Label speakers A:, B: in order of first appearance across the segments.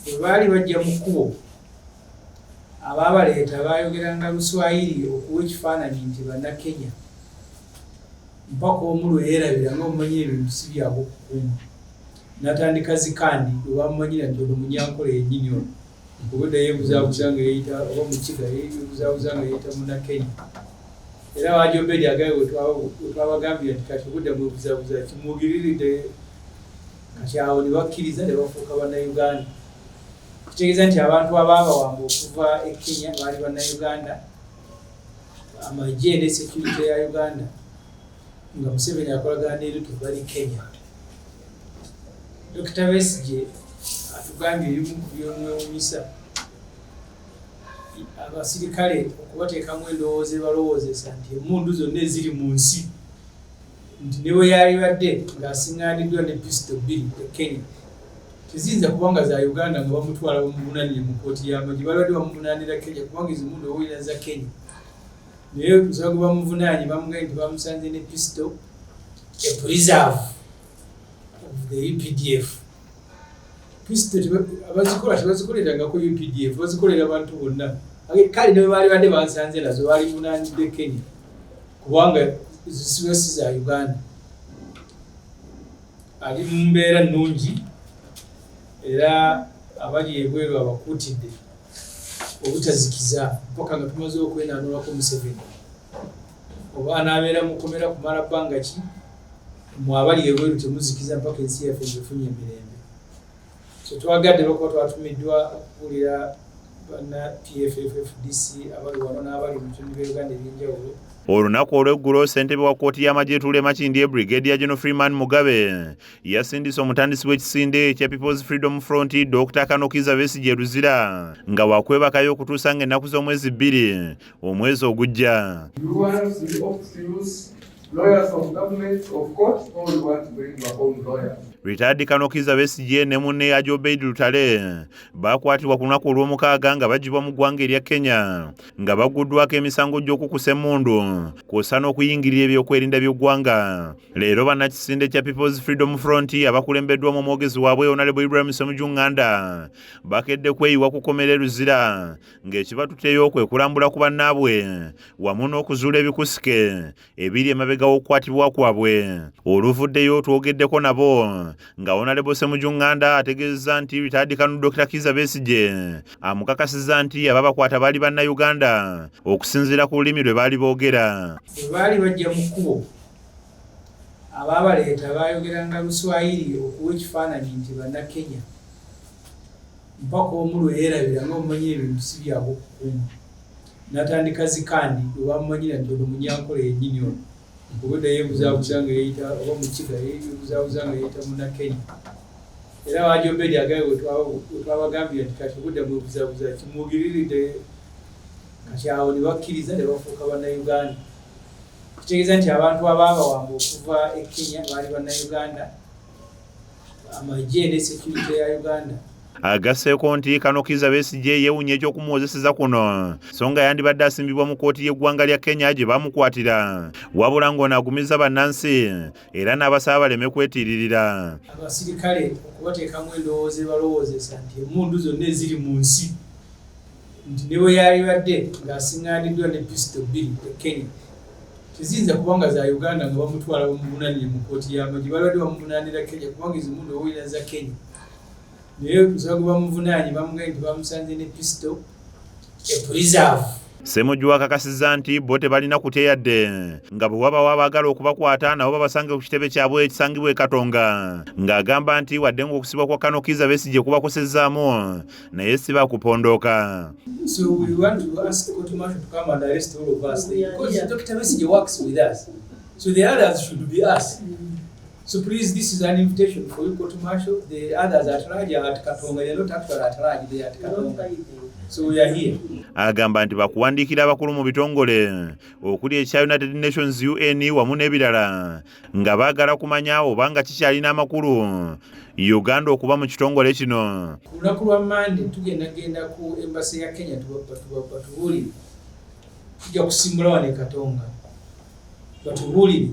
A: Bwe baali bajja mu kkubo, abaabaleeta baayogeranga Luswayiri okuwa ekifaananyi nti Bannakenya mpaka omu lwe yeerabira nga omumanyi ebintu si byangu kukuuma n'atandika zikandi lwe bamumanyira nti ono Munyankole yennyini ono obwedda yeebuzaabuza nga yeeyita oba Mukiga yeebuzaabuza nga yeeyita Munnakenya era Wajobedi agaye we twabagambira nti kati obwedda mwebuzaabuza kimwogiriridde kati awo ne bakkiriza ne bafuuka Bannayuganda. Kitegeeza nti abantu abaabawamba okuva e Kenya baali Bannayuganda, amagye ne security ya Uganda nga Museveni akolagana ne Ruto bali Kenya. Dokita Besigye atugambye ebimu ku byomwewunyisa abasirikale okubateekamu endowooza ebalowoozesa nti emmundu zonna eziri mu nsi nti ne bwe yalibadde ng'asing'aniddwa ne pisito bbiri e Kenya teziyinza kuba nga za Uganda nga bamutwala bamuvunaanire mu kkooti y'amagye. Balibadde bamuvunaanira Kenya kubanga ezo emmundu owulira za Kenya. Naye omusango gwe bamuvunaanye bamugambye nti bamusanze ne pisito a preserve of the UPDF. Pisito abazikola tebazikolerangako UPDF, bazikolera bantu bonna. Kale ne bwe baalibadde bansanze nazo baalivunaanidde Kenya kubanga zisiba si za Uganda. Ali mu mbeera nnungi era abali ebweru abakuutidde obutazikiza mpaka nga tumaze okwenaanulako Museveni. Oba anaabeera mu kkomera kumala bbanga ki, mmwe abali ebweru temuzikiza mpaka ensi yaffe ng'efunye emirembe. So twagadde lwakuba twatumiddwa okubuulira banna PFF, FDC abali wano n'abali mu bitundu bya Uganda eby'enjawulo.
B: Olunaku olw'eggulo, ssentebe wa kkooti y'amagye etuula e Makindye, Brigadier General Freeman Mugabe yasindise omutandisi w'ekisinde ekya People's Freedom Front Dr. Kano Kizza Besigye Luzira nga wakwebakayo okutuusa ng'ennaku z'omwezi 2 omwezi ogujja. Retired Kano Kizza Besigye ne munne Haji Obeid Lutale baakwatibwa ku lunaku olw'omukaaga nga baggyibwa mu ggwanga erya Kenya nga bagguddwako emisango gy'okukusa emmundu kw'ossa n'okuyingirira ebyokwerinda by'eggwanga. Leero bannakisinde kya People's Freedom Front abakulembeddwamu omwogezi waabwe Honorable Ibrahim Ssemujju Nganda bakedde kweyiwa ku kkomera e Luzira ng'ekibatuteyo kwe kulambula ku bannaabwe wamu n'okuzuula ebikusike ebiri emabega w'okukwatibwa kwabwe. Oluvuddeyo twogeddeko nabo nga Honorable Ssemujju Nganda ategeezezza nti retired Colonel Dr. Kizza Besigye amukakasizza nti ababakwata baali Bannayuganda okusinziira ku lulimi lwe baali boogera.
A: Bwe baali bajja mu kkubo, abaabaleeta baayogeranga Luswayiri okuwa ekifaananyi nti Bannakenya mpaka omu lwe yeerabira nga omumanyi ebintu si byangu kukuuma n'atandika zikandi lwe bamumanyira nti ono Munyankole yennyini ono obwedda yeebuzaabuza nga yeeyita oba Mukiga yeebuzaabuza nga yeeyita Munnakenya era Wajobedi agaye we twabagambira nti kati obwedda mwebuzaabuza kimwogiriridde kati awo ne bakkiriza ne bafuuka Bannayuganda. Kitegeeza nti abantu abaabawamba okuva e Kenya baali Bannayuganda, amagye ne security ya Uganda.
B: Agasseeko nti Kano Kizza Besigye yeewuunya eky'okumuwozeseza kuno so nga yandibadde asimbibwa mu kkooti y'eggwanga lya Kenya gye baamukwatira wabula ng'ono agumizza bannansi era n'abasaba baleme kwetiiririra.
A: Abasirikale okubateekamu endowooza ebalowoozesa nti emmundu zonna eziri mu nsi nti ne bwe yalibadde ng'asing'aniddwa ne pisito bbiri e Kenya teziyinza kuba nga za Uganda nga bamutwala bamuvunaanire mu kkooti y'amagye. Balibadde bamuvunaanira Kenya kubanga ezo emmundu owulira za Kenya. Naye omusango gwe bamuvunaanye bamugambye nti bamusanze ne pisito e preserve.
B: Ssemujju akakasizza nti bo tebalina kutya yadde nga bwe wabawo abaagala okubakwata nabo babasange ku kitebe kyabwe ekisangibwa e Katonga ng'agamba nti wadde ng'okusibwa kwa Kano Kizza Besigye kubakosezzaamu naye si bakupondooka.
A: So we want to ask Court Martial to come and arrest all of us because Dr. Besigye works with us. So the others should be us. So please, this is an invitation for you, Court Martial. The others at large are at Katonga. They are not actually at large, they are at Katonga. So we are here.
B: Agamba nti bakuwandiikira abakulu mu bitongole okuli ekya United Nations UN wamu n'ebirala nga baagala kumanya oba nga kikyalina amakulu Uganda okuba mu kitongole kino.
A: Ku lunaku lwa Mmande tugenda genda ku embassy ya Kenya batubuulire. Tujja kusimbula wano e Katonga batubuulire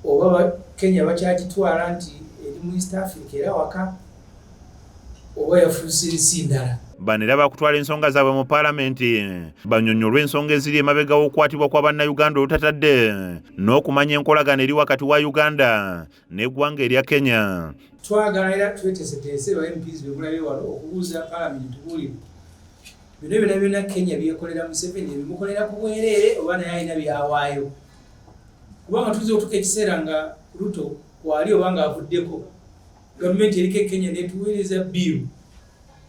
A: oba Kenya bakyagitwala nti eri mu East Africa era waka. Oba yafuuse ensi ndala.
B: Bano era bakutwala ensonga zaabwe mu paalamenti bannyonnyolwe ensonga eziri emabega w'okukwatibwa kwa Bannayuganda olutatadde n'okumanya enkolagana eri wakati wa Uganda n'eggwanga erya Kenya.
A: Twagala era tweteeseteese ba MPs be mulabye wano okubuuza paalamenti, tubuulire bino byonna byonna Kenya byekolera Museveni, ebimukolera ku bwereere oba naye alina byawaayo, kubanga tuyinza okutuuka ekiseera nga Ruto kwali oba ng'avuddeko, gavumenti eriko e Kenya netuweereza bill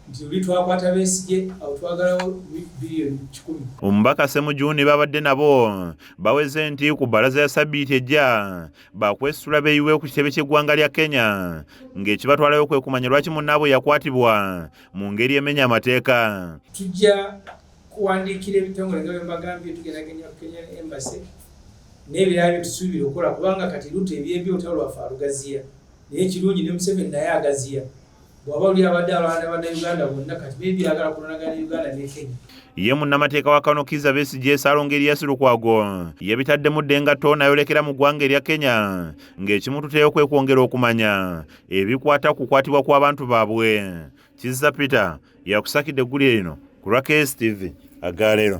A: nti oli twakwata Besigye, awo twagalawo biliyoni 100.
B: Omubaka Ssemujju ne babadde nabo baweze nti ku bbalaza ya sabbiiti ejja bakwesitula beeyiwe ku kitebe ky'eggwanga lya Kenya, ng'ekibatwalayo kwe kumanya lwaki munnaabwe yakwatibwa mu ngeri emenya amateeka.
A: Tujja kuwandiikira ebitongole nga bwe mbagambye, tugenda genda ku Kenya Embassy n'ebirala bye tusuubira okukola, kubanga kati Ruto ebyembi olutalo lwaffe alugaziya, naye kirungi ne Museveni naye agaziya. Bw'aba oli abadde alwana Bannayuganda bonna, kati maybe ayagala kulwanagana ne Uganda ne Kenya.
B: Ye munnamateeka wa Colonel Kizza Besigye, Ssaalongo Erias Lukwago, yabitaddemu dda engatto n'ayolekera mu ggwanga erya Kenya, ng'ekimututeyo kwe kwongera okumanya ebikwata ku kukwatibwa kw'abantu baabwe. Kizza Peter yakusakidde eggulire lino ku lwa KSTV agaleero.